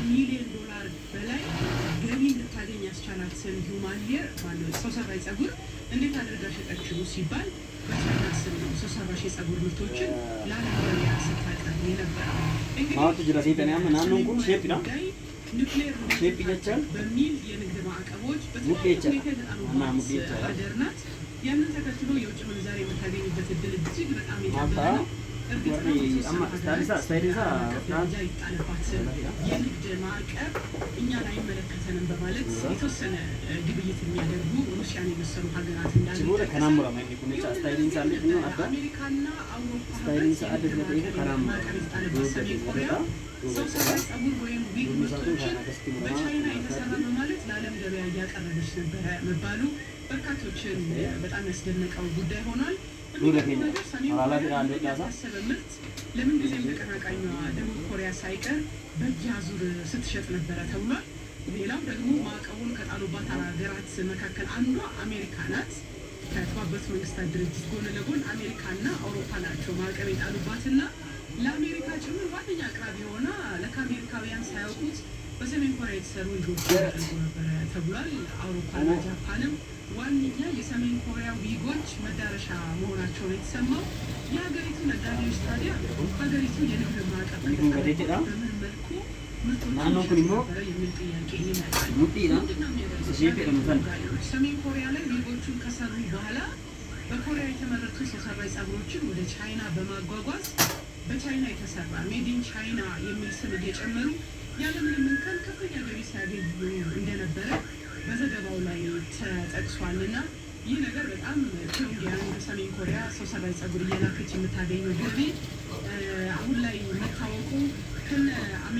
ሚሊዮን ዶላር በላይ ገቢ እንድታገኝ ያስቻላትን human hair፣ ሰው ሰራሽ ጸጉር እንዴት አድርጋ ሸጠችው ሲባል በቻይና ስም ነው ሰው ሰራሽ የጸጉር ምርቶችን ለዓለም ገበያ ስታቀርብ የነበረው። እንግዲህ Maaltu jira seetanii amma naannoon kun sheepiidha. ጉዳይ ኒውክሌር Shape jechaan በሚል የንግድ ማዕቀቦች Mudhii በተለያየ jechaadha. ሁኔታ Annaa የተጣሉባት mudhii jechaadha. ሀገር ናት። ያንን ተከትሎ የውጭ ምንዛሬ የምታገኝበት እድል እጅግ በጣም Maal የጠበበ ta'a? ነው። እርግጥ ነው Warri የተወሰኑ amma ሀገራት istaayilii isaa በዓለም አቀፍ ደረጃ ይጣልባትን የንግድ ማዕቀብ እኛን አይመለከተንም በማለት የተወሰነ ግብይት የሚያደርጉ ሩሲያን የመሰሉ ሀገራት እንዳሉ Achi booda kanaan ይጠቀሳል። murama inni kun jecha istaayiliin isaa illee xinnoo adda. አሜሪካና አውሮፓ Istaayiliin ህብረት isaa adda የንግድ sila ta'eef kanaan ማዕቀብ murama. የተጣለባት Duuba ሰሜን ኮሪያ keessadha. Duuba ሰው jechaadha. ሰራሽ ጸጉር ወይም ዊግ Duubni isaa kun ምርቶችን kan akkasitti murama. በቻይና የተሰራ Harkatti. በማለት ለዓለም ገበያ እያቀረበች ነበረ መባሉ በርካቶችን በጣም ያስደነቀው ጉዳይ ሆኗል። Duuba የሚገርመው keenya ነገር ሰሜን alaalaa ኮሪያ fi ይህንን dhaasaa. ያልታሰበ ምርት ለምን ጊዜም ተቀናቃኟ ደቡብ ኮሪያ ሳይቀር በእጅ አዙር ስትሸጥ ነበረ ተብሏል። ሌላው ደግሞ ማዕቀቡን ከጣሉባት ሀገራት መካከል አንዷ አሜሪካ ናት። ከተባበሩት መንግስታት ድርጅት ጎን ለጎን አሜሪካና አውሮፓ ናቸው ማዕቀብ የጣሉባትና ለአሜሪካ ጭምር ዋነኛ አቅራቢ ሆና ለከአሜሪካውያን ሳያውቁት በሰሜን ኮሪያ የተሰሩ ዊጎች ያቀርቡ ነበረ ተብሏል። አውሮፓና ጃፓንም ዋነኛ የሰሜን ኮሪያ ዊጎች መዳረሻ መሆናቸውን የተሰማው። የሀገሪቱ ነጋዴዎች ታዲያ ሀገሪቱ የንግድ ማዕቀብ Inni kun gateettiidha. በምን መልኩ ምርቶችን Naannoon kun ይሸጡ immoo ነበረ የሚል ጥያቄ ይመጣል። mudhiidha. ምንድነው የሚያደርጉት? Shape jedhamu sana. ነጋዴዎች ሰሜን ኮሪያ ላይ ዊጎቹን ከሰሩ በኋላ በኮሪያ የተመረቱ ሰው ሰራሽ ጸጉሮችን ወደ ቻይና በማጓጓዝ በቻይና የተሰራ፣ made in China የሚል ስም እየጨመሩ ያለምንም እንከን ከፍተኛ ገቢ ሲያገኙ እንደነበረ በዘገባው ላይ ተጠቅሷል። እና ይህ ነገር በጣም ፒዮንግያንግ ከሰሜን ኮሪያ ሰው ሰራሽ ጸጉር እየላከች የምታገኘው ገቢ አሁን ላይ መታወቁ ከነ አሜሪካ